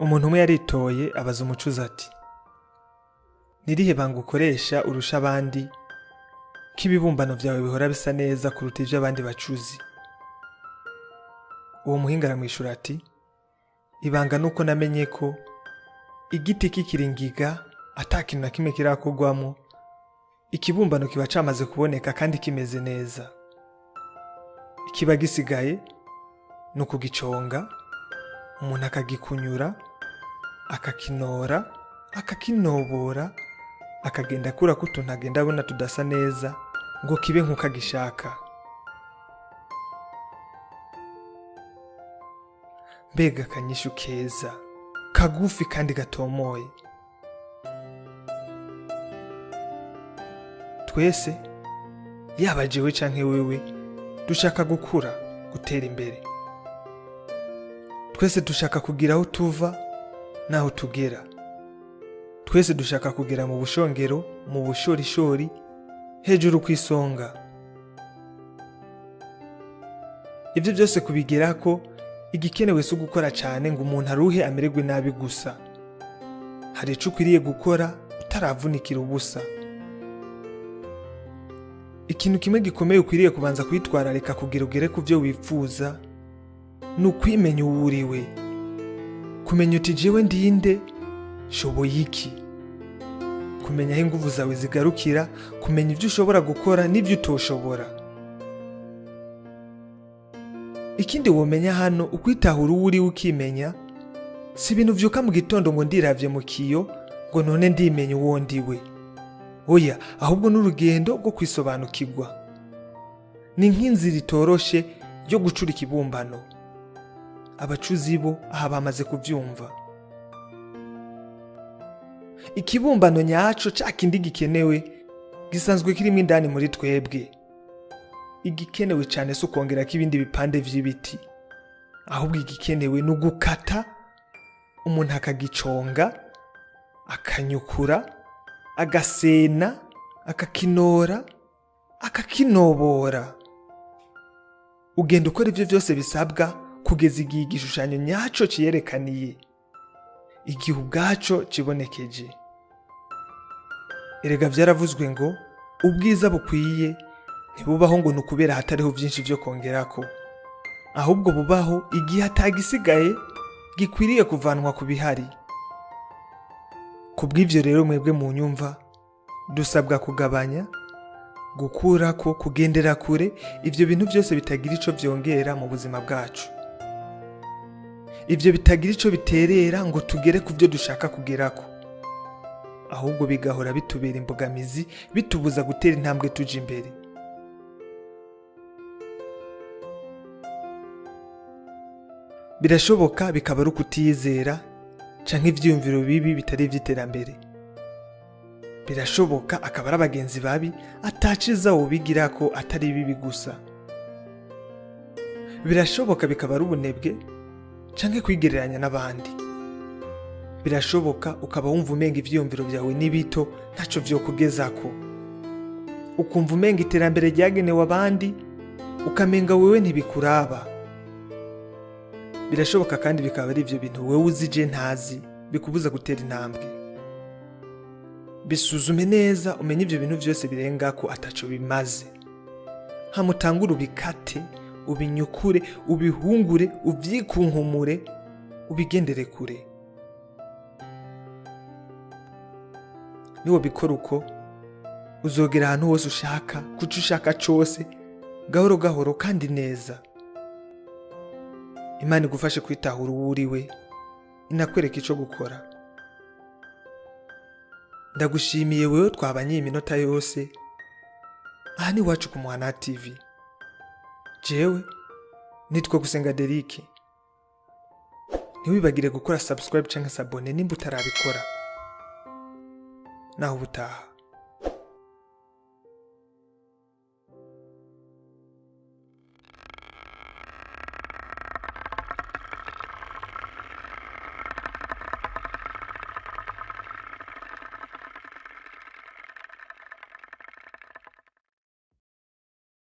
Umuntu umwe yaritoye abaza umucuzi ati: "Nirihe banga ukoresha urusha abandi, ko ibibumbano vyawe bihora bisa neza kuruta ivy'abandi bacuzi?" Uwo muhinga aramwishura ati: "Ibanga nuko namenye ko igiti kikiri ingiga, ata kintu na kimwe kirakorwamo, ikibumbano kiba camaze kuboneka kandi kimeze neza. Ikiba gisigaye ni ukugiconga, umuntu akagikunyura, akakinora, akakinobora, akagenda akurako utuntu agenda abona tudasa neza ngo kibe nk'uko agishaka." Mbega akanyishu keza, kagufi kandi gatomoye! Twese, yaba jewe canke wewe, dushaka gukura, gutera imbere. Twese dushaka kugira aho tuva n'aho tugera. Twese dushaka kugera mu bushongero, mu bushorishori, hejuru ku isonga. Ibyo byose kubigerako, igikenewe si ugukora cyane ngo umuntu aruhe amererwe nabi gusa. Hari ico ukwiriye gukora utaravunikira ubusa. Ikintu kimwe gikomeye ukwiriye kubanza kwitwararika kugira ugere ku byo wifuza ni ukwimenya uwo uriwe, kumenya uti: "Jewe ndinde? Shoboye iki?" Kumenya aho inguvu zawe zigarukira, kumenya ibyo ushobora gukora n'ibyo utoshobora. Ikindi womenya hano, ukwitahura uwo uriwe, ukimenya, si ibintu uvyuka mu gitondo ngo ndiravye mu kiyo ngo none ndimenya uwo ndiwe. Oya, ahubwo n'urugendo rwo kwisobanukirwa. Ni nk'inzira itoroshe yo gucura ikibumbano. Abacuzi bo aha bamaze kuvyumva. Ikibumbano nyaco, ca kindi gikenewe, gisanzwe kirimo indani muri twebwe. Igikenewe cane si ukongerako ibindi bipande vy'ibiti, ahubwo igikenewe ni ugukata, umuntu akagiconga, akanyukura, agasena, akakinora, akakinobora. Ugenda ukora ivyo vyose bisabwa kugeza igihe igishushanyo nyaco ciyerekaniye, igihe ubwaco cibonekeje. Erega vyaravuzwe ngo ubwiza bukwiye ntibubaho ngo ni ukubera hatariho vyinshi vyo kongerako, ahubwo bubaho igihe atagisigaye gikwiriye kuvanwa ku bihari. Kubw'ivyo rero, mwebwe mu nyumva, dusabwa kugabanya, gukurako, kugendera kure ivyo bintu byose bitagira ico vyongera mu buzima bwacu, ivyo bitagira ico biterera ngo tugere ku byo dushaka kugerako, ahubwo bigahora bitubera imbogamizi, bitubuza gutera intambwe tuja imbere. Birashoboka bikaba ari ukutiyizera canke ivyiyumviro bibi bitari ivy'iterambere. Birashoboka akaba ari abagenzi babi ataciza wobigirako atari bibi gusa. Birashoboka bikaba ari ubunebwe canke kwigereranya n'abandi. Birashoboka ukaba wumva umenga ivyiyumviro vyawe ni bito, ntaco vyokugezako, ukumva umenga iterambere ryagenewe abandi, ukamenga wewe ntibikuraba. Birashoboka kandi bikaba ari ivyo bintu wewe uzi je ntazi bikubuza gutera intambwe. Bisuzume neza, umenye ivyo bintu vyose birengako ataco bimaze, hama utangure ubikate, ubinyukure, ubihungure, uvyikunkumure, ubigendere kure. Niwabikora uko, uzogera ahantu hose ushaka, kuco ushaka cose, gahoro gahoro kandi neza. Imana igufashe kwitahura uwo uriwe, inakwereka ico gukora. Ndagushimiye wewe twabanye iyi minota yose. Aha ni iwacu ku Muhana TV. Jewe nitwa Gusenga Derike. Ntiwibagire gukora subscribe canke s'abonner nimba utarabikora. Naho ubutaha.